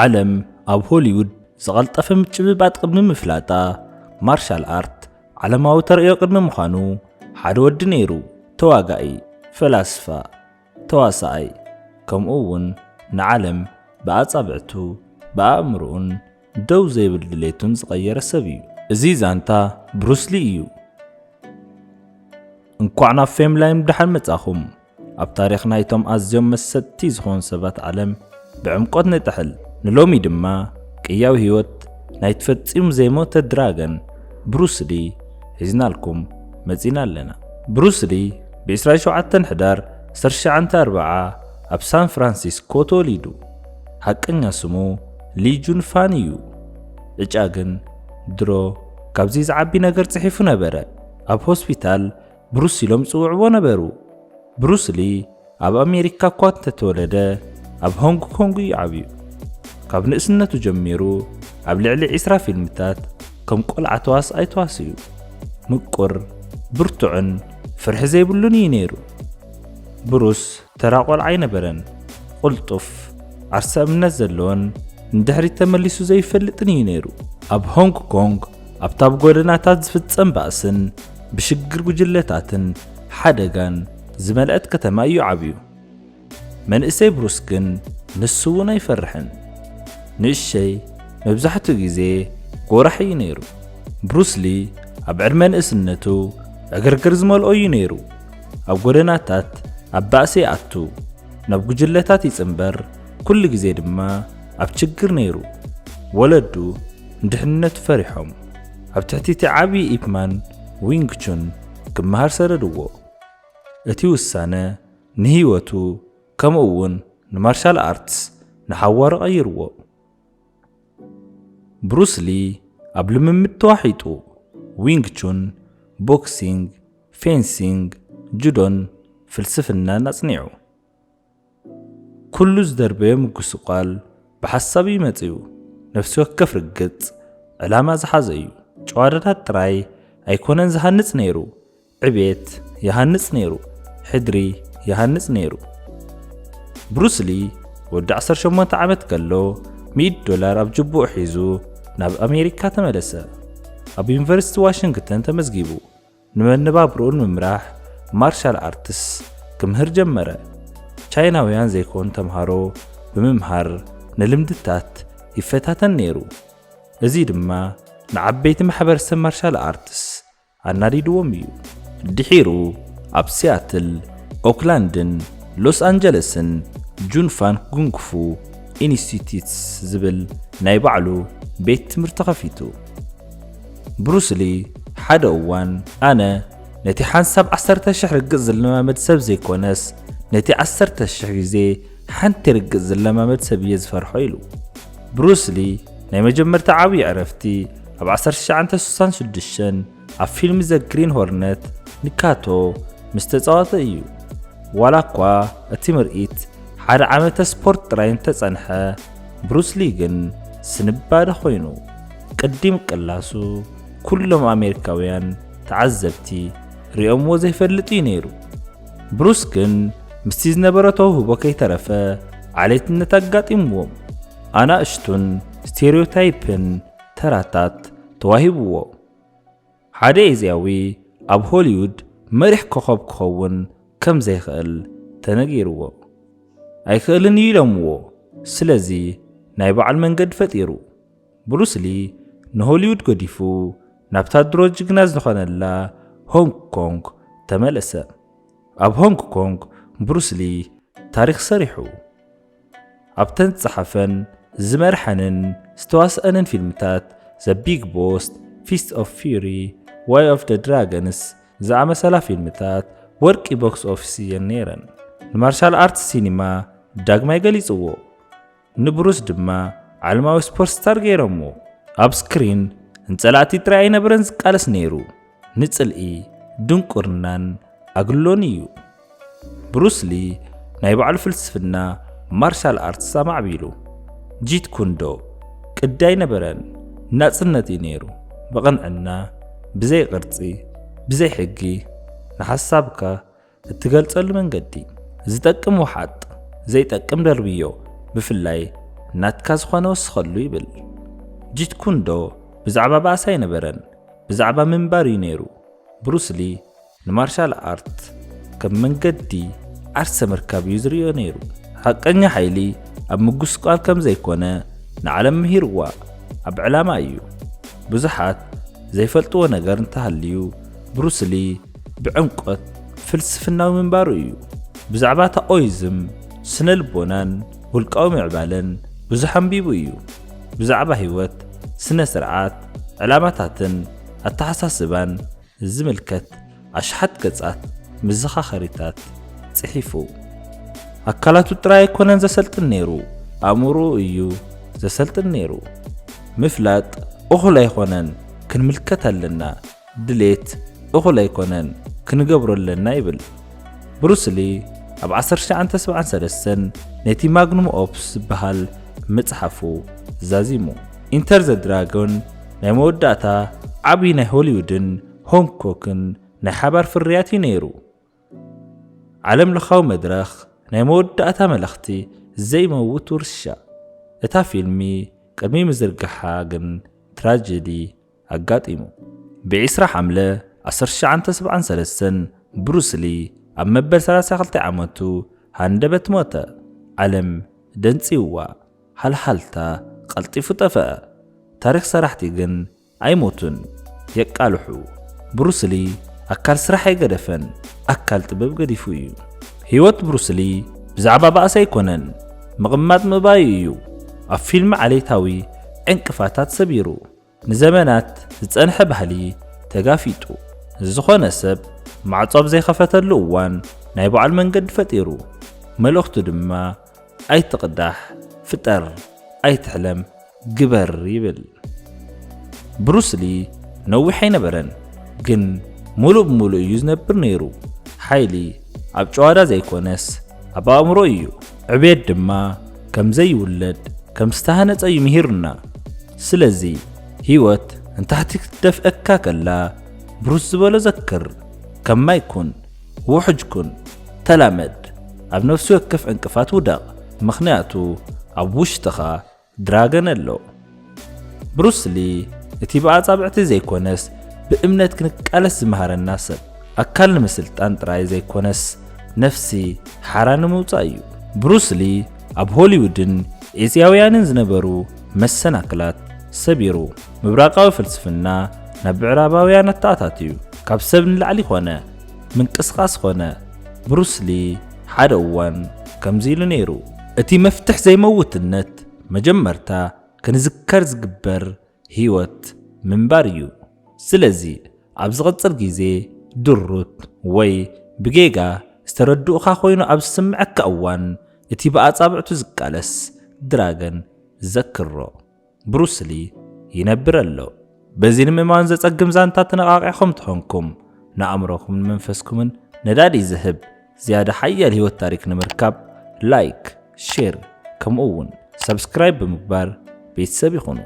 ዓለም ኣብ ሆሊውድ ዝቐልጠፈ ምጭብባጥ ቅድሚ ምፍላጣ፣ ማርሻል ኣርት ዓለማዊ ተርእዮ ቅድሚ ምዃኑ፣ ሓደ ወዲ ነይሩ፣ ተዋጋኢ፣ ፈላስፋ፣ ተዋሳኣይ፣ ከምኡ እውን ንዓለም ብኣጻብዕቱ፣ ብኣእምሮኡን ደው ዘይብል ድሌቱን ዝቐየረ ሰብ እዩ። እዚ ዛንታ ብሩስ ሊ እዩ። እንኳዕ ናብ ፌም ላይም ደሓን መጻኹም። ኣብ ታሪኽ ናይቶም ኣዝዮም መሰጥቲ ዝኾኑ ሰባት ዓለም ብዕምቆት ንጥሕል። ንሎሚ ድማ ቅያው ህይወት ናይቲ ፈጺሙ ዘይሞተ ድራገን ብሩስ ሊ ሒዝናልኩም መጺና ኣለና። ብሩስ ሊ ብ ዕስራን ሸውዓተን ሕዳር ዓሰርተ ትሽዓተ ኣርብዓ ኣብ ሳን ፍራንሲስኮ ተወሊዱ። ሓቀኛ ስሙ ሊ ጁን ፋን እዩ። ዕጫ ግን ድሮ ካብዚ ዝዓቢ ነገር ጽሒፉ ነበረ። ኣብ ሆስፒታል ብሩስ ኢሎም ዝጽውዕዎ ነበሩ። ብሩስ ሊ ኣብ ኣሜሪካ እኳ እንተተወለደ፣ ኣብ ሆንግ ኮንግ እዩ ዓብዩ። ካብ ንእስነቱ ጀሚሩ ኣብ ልዕሊ ዕስራ ፊልምታት ከም ቆልዓ ተዋስኣይ ተዋሲኡ። ምቁር፣ ብርቱዕን ፍርሒ ዘይብሉን እዩ ነይሩ። ብሩስ ተራ ቆልዓ ኣይነበረን። ቅልጡፍ፣ ዓርሰ እምነት ዘለዎን ንድሕሪት ተመሊሱ ዘይፈልጥን እዩ ነይሩ። ኣብ ሆንግ ኮንግ ኣብታ ብጎደናታት ዝፍጸም ባእስን ብሽግር ጉጅለታትን ሓደጋን ዝመልአት ከተማ እዩ ዓብዩ። መንእሰይ ብሩስ ግን ንሱ እውን ኣይፈርሕን። ንእሸይ፣ መብዛሕትኡ ግዜ ጎራሕ እዩ ነይሩ። ብሩስ ሊ ኣብ ዕድመ ንእስነቱ ዕግርግር ዝመልኦ እዩ ነይሩ። ኣብ ጎደናታት ኣብ ባእሲ ይኣቱ፣ ናብ ጉጅለታት ይጽንበር፣ ኩሉ ግዜ ድማ ኣብ ችግር ነይሩ። ወለዱ ንድሕንነቱ ፈሪሖም ኣብ ትሕቲ እቲ ዓብዪ ኢፕማን ዊንግ ቹን ክመሃር ሰደድዎ። እቲ ውሳነ ንህይወቱ ከምኡ እውን ንማርሻል ኣርትስ ንሓዋሩ ቀይርዎ። ብሩስ ሊ ኣብ ልምምድ ተዋሒጡ። ዊንግ ቹን፣ ቦክሲንግ፣ ፌንሲንግ፣ ጁዶን ፍልስፍናን ኣጽኒዑ። ኩሉ ዝደርበዮ ምጉስቋል ብሓሳብ እዩ መጺኡ። ነፍሲ ወከፍ ርግጽ ዕላማ ዝሓዘ እዩ። ጨዋዳታት ጥራይ ኣይኮነን ዝሃንጽ ነይሩ፣ ዕቤት ይሃንጽ ነይሩ፣ ሕድሪ ይሃንጽ ነይሩ። ብሩስ ሊ ወዲ ዓሰርተ ሸሞንተ ዓመት ከሎ ሚእቲ ዶላር ኣብ ጅቡኡ ሒዙ ናብ ኣሜሪካ ተመለሰ። ኣብ ዩኒቨርሲቲ ዋሽንግተን ተመዝጊቡ። ንመነባብሮኡ ንምምራሕ ማርሻል ኣርትስ ክምህር ጀመረ። ቻይናውያን ዘይኮኑ ተምሃሮ ብምምሃር ንልምድታት ይፈታተን ነይሩ። እዚ ድማ ንዓበይቲ ማሕበረሰብ ማርሻል ኣርትስ ኣናዲድዎም እዩ። ድሒሩ ኣብ ሲያትል፣ ኦክላንድን ሎስ ኣንጀለስን ጁንፋን ጉንግፉ ኢንስቲትዩትስ ዝብል ናይ ባዕሉ ቤት ትምህርቲ ከፊቱ። ብሩስ ሊ ሓደ እዋን፣ ኣነ ነቲ ሓንሳብ ዓሰርተ ሽሕ ርግጽ ዝለማመድ ሰብ ዘይኮነስ፣ ነቲ ዓሰርተ ሽሕ ግዜ ሓንቲ ርግጽ ዝለማመድ ሰብ እየ ዝፈርሖ ኢሉ። ብሩስ ሊ ናይ መጀመርታ ዓብዪ ዕረፍቲ ኣብ ዓሰርተ ትሽዓተ ስሳን ሽዱሽተን ኣብ ፊልም ዘ ግሪን ሆርነት ንካቶ ምስ ተጻወተ እዩ። ዋላ እኳ እቲ ምርኢት ሓደ ዓመተ ስፖርት ጥራይ እንተጸንሐ፣ ብሩስ ሊ ግን ስንባደ ኮይኑ። ቅዲ ምቅላሱ ኩሎም ኣሜሪካውያን ተዓዘብቲ ሪኦምዎ ዘይፈልጥ እዩ ነይሩ። ብሩስ ግን ምስቲ ዝነበሮ ተውህቦ ከይተረፈ ዓሌትነት ኣጋጢምዎም። ኣናእሽቱን ስቴሪዮታይፕን ተራታት ተዋሂብዎ። ሓደ ኤዝያዊ ኣብ ሆሊውድ መሪሕ ኮኸብ ክኸውን ከም ዘይኽእል ተነጊርዎ። ኣይክእልን እዩ ኢሎምዎ። ስለዚ ናይ ባዕሉ መንገዲ ፈጢሩ። ብሩስ ሊ ንሆሊውድ ገዲፉ ናብታ ድሮ ጅግና ዝኾነላ ሆንግ ኮንግ ተመለሰ። ኣብ ሆንግ ኮንግ ብሩስ ሊ ታሪኽ ሰሪሑ። ኣብተን ዝጸሓፈን ዝመርሐንን ዝተዋስኣንን ፊልምታት ዘ ቢግ ቦስት፣ ፊስት ኦፍ ፊሪ፣ ዋይ ኦፍ ደ ድራገንስ ዝኣመሰላ ፊልምታት ወርቂ ቦክስ ኦፊስ እየን ነይረን። ንማርሻል ኣርትስ ሲኒማ ዳግማይ ገሊጽዎ። ንብሩስ ድማ ዓለማዊ ስፖርት ስታር ገይሮሞ። ኣብ ስክሪን ንጸላእቲ ጥራይ ኣይነበረን ዝቃለስ ነይሩ፣ ንጽልኢ፣ ድንቁርናን ኣግሎን እዩ። ብሩስ ሊ ናይ ባዕሉ ፍልስፍና ማርሻል ኣርትስ ኣማዕቢሉ። ጂት ኩንዶ ቅዲ ኣይነበረን፣ ናጽነት እዩ ነይሩ። ብቕንዕና፣ ብዘይ ቅርጺ፣ ብዘይ ሕጊ፣ ንሓሳብካ እትገልጸሉ መንገዲ። ዝጠቅም ወሓጥ፣ ዘይጠቅም ደርብዮ፣ ብፍላይ ናትካ ዝኾነ ወስኸሉ ይብል። ጂት ኩንዶ ብዛዕባ ባእሲ ኣይነበረን፣ ብዛዕባ ምንባር እዩ ነይሩ። ብሩስሊ ንማርሻል ኣርት ከም መንገዲ ዓርሰ ምርካብ እዩ ዝርእዮ ነይሩ። ሓቀኛ ሓይሊ ኣብ ምጉስቋል ከም ዘይኮነ ንዓለም ምሂርዋ ኣብ ዕላማ እዩ። ብዙሓት ዘይፈልጥዎ ነገር እንተሃልዩ ብሩስሊ ብዕምቆት ፍልስፍናዊ ምንባሩ እዩ። ብዛዕባ ታኦይዝም፣ ስነ ልቦናን ውልቃዊ ምዕባለን ብዙሕ ኣንቢቡ እዩ። ብዛዕባ ህይወት፣ ስነ ስርዓት፣ ዕላማታትን ኣተሓሳስባን ዝምልከት ኣሽሓት ገጻት መዘኻኸሪታት ጽሒፉ። ኣካላቱ ጥራይ ኣይኮነን ዘሰልጥን ነይሩ፣ ኣእምሮኡ እዩ ዘሰልጥን ነይሩ። ምፍላጥ እኹል ኣይኮነን፣ ክንምልከት ኣለና። ድሌት እኹል ኣይኮነን፣ ክንገብሮ ኣለና ይብል። ብሩስሊ ኣብ ዓሰርተ ትሽዓተ ሰብዓን ሰለስተን ነቲ ማግኑም ኦፕስ ዝበሃል መጽሓፉ ዛዚሙ። ኢንተር ዘ ድራጎን ናይ መወዳእታ ዓቢ ናይ ሆሊውድን ሆንግ ኮንግን ናይ ሓባር ፍርያት እዩ ነይሩ። ዓለም ለኻዊ መድረኽ ናይ መወዳእታ መልእኽቲ ዘይመውት ውርሻ። እታ ፊልሚ ቅድሚ ምዝርጋሓ ግን ትራጀዲ ኣጋጢሙ። ብ ዕስራ ሓምለ ዓሰርተ ትሽዓተ ሰብዓን ሰለስተን ብሩስሊ ኣብ መበል ሰላሳ ክልተ ዓመቱ ሃንደበት ሞተ። ዓለም ደንጺዋ። ሃልሃልታ ቀልጢፉ ጠፈአ። ታሪኽ ሰራሕቲ ግን ኣይሞቱን፣ የቃልሑ። ብሩስሊ ኣካል ስራሕ ኣይገደፈን፣ ኣካል ጥበብ ገዲፉ እዩ። ህይወት ብሩስሊ ብዛዕባ ባእሲ ኣይኮነን፣ ምቕማጥ ምእባዩ እዩ። ኣብ ፊልም ዓሌታዊ ዕንቅፋታት ሰቢሩ፣ ንዘመናት ዝጸንሐ ባህሊ ተጋፊጡ። ዝኾነ ሰብ ማዕጾ ኣብ ዘይኸፈተሉ እዋን ናይ ባዕሉ መንገዲ ፈጢሩ። መልእኽቱ ድማ ኣይትቕዳሕ፣ ፍጠር፣ ኣይትሕለም፣ ግበር ይብል። ብሩስሊ ነዊሕ ኣይነበረን፣ ግን ሙሉእ ብሙሉእ እዩ ዝነብር ነይሩ። ሓይሊ ኣብ ጭዋዳ ዘይኮነስ ኣብ ኣእምሮ እዩ። ዕቤት ድማ ከም ዘይውለድ ከም ዝተሃነጸ እዩ ምሂሩና። ስለዚ ህይወት ንታሕቲ ክትደፍአካ ከላ ብሩስ ዝበሎ ዘክር። ከም ማይ ኩን፣ ውሑጅ ኩን፣ ተላመድ። ኣብ ነፍሲ ወከፍ ዕንቅፋት ውደቕ፣ ምኽንያቱ ኣብ ውሽጥኻ ድራገን ኣሎ። ብሩስሊ እቲ ብኣጻብዕቲ ዘይኮነስ ብእምነት ክንቃለስ ዝመሃረና ሰብ፣ ኣካል ንምስልጣን ጥራይ ዘይኮነስ ነፍሲ ሓራ ንምውጻእ እዩ። ብሩስሊ ኣብ ሆሊውድን ኤስያውያንን ዝነበሩ መሰናክላት ሰቢሩ፣ ምብራቓዊ ፍልስፍና ናብ ምዕራባውያን ኣተኣታትዩ። ካብ ሰብ ንላዕሊ ኾነ፣ ምንቅስቓስ ኾነ፣ ብሩስሊ ሓደ እዋን ከምዚ ኢሉ ነይሩ፣ "እቲ መፍትሕ ዘይመውትነት መጀመርታ ክንዝከር ዝግበር ህይወት ምንባር እዩ። ስለዚ ኣብ ዝቕጽል ግዜ ድሩት ወይ ብጌጋ ዝተረድኡኻ ኮይኑ ኣብ ዝስምዐካ እዋን፣ እቲ ብኣጻብዕቱ ዝቃለስ ድራገን ዘክሮ። ብሩስሊ ይነብር ኣሎ። በዚ ንምእማን ዘጸግም ዛንታ ተነቓቒዕኹም ተኾንኩም፣ ንኣእምሮኹምን መንፈስኩምን ነዳዲ ዝህብ ዝያዳ ሓያል ህይወት ታሪክ ንምርካብ ላይክ፣ ሼር፣ ከምኡ እውን ሰብስክራይብ ብምግባር ቤተሰብ ይኹኑ።